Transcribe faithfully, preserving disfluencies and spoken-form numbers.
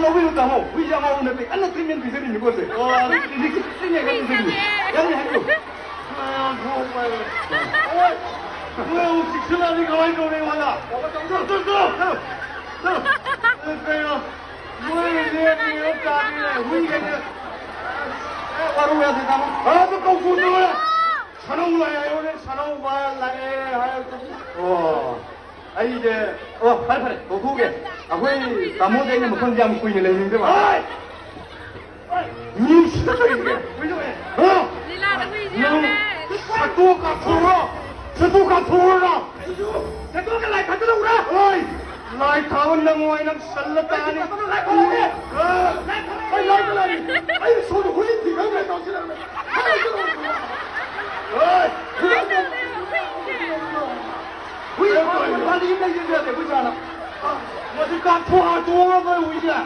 ꯂꯧꯕꯤꯌꯨ ꯇꯥꯃꯣ, ꯍꯨꯏꯁꯦ ꯑꯉꯥꯎꯕ ꯅꯠꯇꯦ, ꯀꯟꯅ treatment ꯄꯤꯖꯔꯤꯅꯤ ꯄꯣꯠꯁꯦ꯫ ꯑꯣ, ꯑꯗꯨꯗꯤ ꯍꯧꯖꯤꯛ treatment ꯀꯟꯅ ꯄꯤꯖꯔꯤꯅꯤ꯫ ꯌꯥꯅꯤ ꯍꯥꯏꯕꯤꯌꯨ꯫ ꯑꯣꯏ, ꯅꯣꯏ ꯑꯃꯨꯛ ꯆꯤꯛꯁꯤꯜꯂꯛꯑꯗꯤ ꯀꯃꯥꯏꯅ ꯇꯧꯅꯤ ꯑꯩꯉꯣꯟꯗ? ꯆꯠꯂꯣ, ꯆꯠꯂꯣ, ꯆꯠꯂꯣ, ꯆꯠꯂꯣ꯫ ꯀꯩꯅꯣ, ꯅꯣꯏ ꯂꯦꯞꯄꯤꯔꯣ ꯇꯥꯕꯤꯔꯦ, ꯍꯨꯏ ꯀꯩꯅꯣ꯫ ꯑꯦ, ꯋꯥꯔꯧ ꯌꯥꯗꯦ ꯇꯥꯃꯣ꯫ ꯑꯗꯨ ꯀꯧꯊꯣꯛꯑꯣ꯫ ꯁꯅꯧ ꯂꯥꯛꯑꯦ ꯍꯥꯏꯌꯣꯅꯦ, ꯁꯅꯧ ꯂꯥꯛꯑꯦ ꯍꯥꯏꯌꯣ꯫ ꯑꯣ, ꯑꯩꯁꯦ, ꯑꯣ, ꯐꯔꯦ, ꯐꯔꯦ, ꯀꯧꯊꯣꯛꯎꯒꯦ꯫ ꯑꯩꯈꯣꯏ ꯇꯥꯃꯣꯁꯦ ꯑꯩꯅ ꯃꯐꯝꯁꯦ ꯌꯥꯝ ꯀꯨꯏꯅ ꯂꯩꯅꯤꯡꯗꯕ꯫ ꯍꯣꯏ! ꯍꯣꯏ! ꯃꯤ ꯁꯤꯗ ꯂꯩꯔꯤꯁꯦ꯫ ꯍꯥ? ꯂꯤꯂꯥꯗ ꯍꯨꯏꯁꯦ ꯅꯪ ꯌꯥꯎꯔꯦ꯫ ꯁꯠꯇꯣꯛ ꯀꯥꯞꯊꯣꯛꯎꯔꯣ? ꯁꯠꯇꯣꯛ ꯀꯥꯞꯊꯣꯛꯎꯔꯣ? ꯁꯠꯇꯣꯛꯀ ꯂꯥꯏ ꯊꯥꯗꯣꯛꯎꯔꯥ? ꯍꯣꯏ! ꯂꯥꯏ ꯊꯥꯕ ꯅꯪꯉꯣꯏ, ꯅꯪ ꯁꯜꯂ ꯇꯥꯅꯤ꯫ ꯂꯥꯏ ꯊꯥꯗꯣꯛꯎꯔꯦ꯫ ꯑ, ꯑꯩ ꯂꯥꯏ ꯊꯥꯗꯣꯛꯎꯔꯦ꯫ ꯑꯩ ꯁꯣꯝꯗ ꯍꯨꯏ ꯊꯤꯈꯪꯗ꯭ꯔꯦ ꯇꯧꯁꯤꯜꯂꯛꯑꯒ꯫ ꯍꯣꯏ! ꯍꯨꯏ ꯊꯤꯈꯪꯗ꯭ꯔꯦ꯫ ꯍꯨꯏ ꯊꯤꯈꯪꯗ꯭ꯔꯦ꯫ ꯍꯨꯏ ꯊꯤꯈꯪꯗ꯭ꯔꯦ꯫ ꯍꯨꯏ ꯊꯤꯈꯪꯗ꯭ꯔꯦ꯫ ꯃꯁꯤ ꯀꯥꯞꯊꯣꯛꯑ ꯇꯣꯛꯑꯒ ꯍꯨꯏꯁꯦ꯫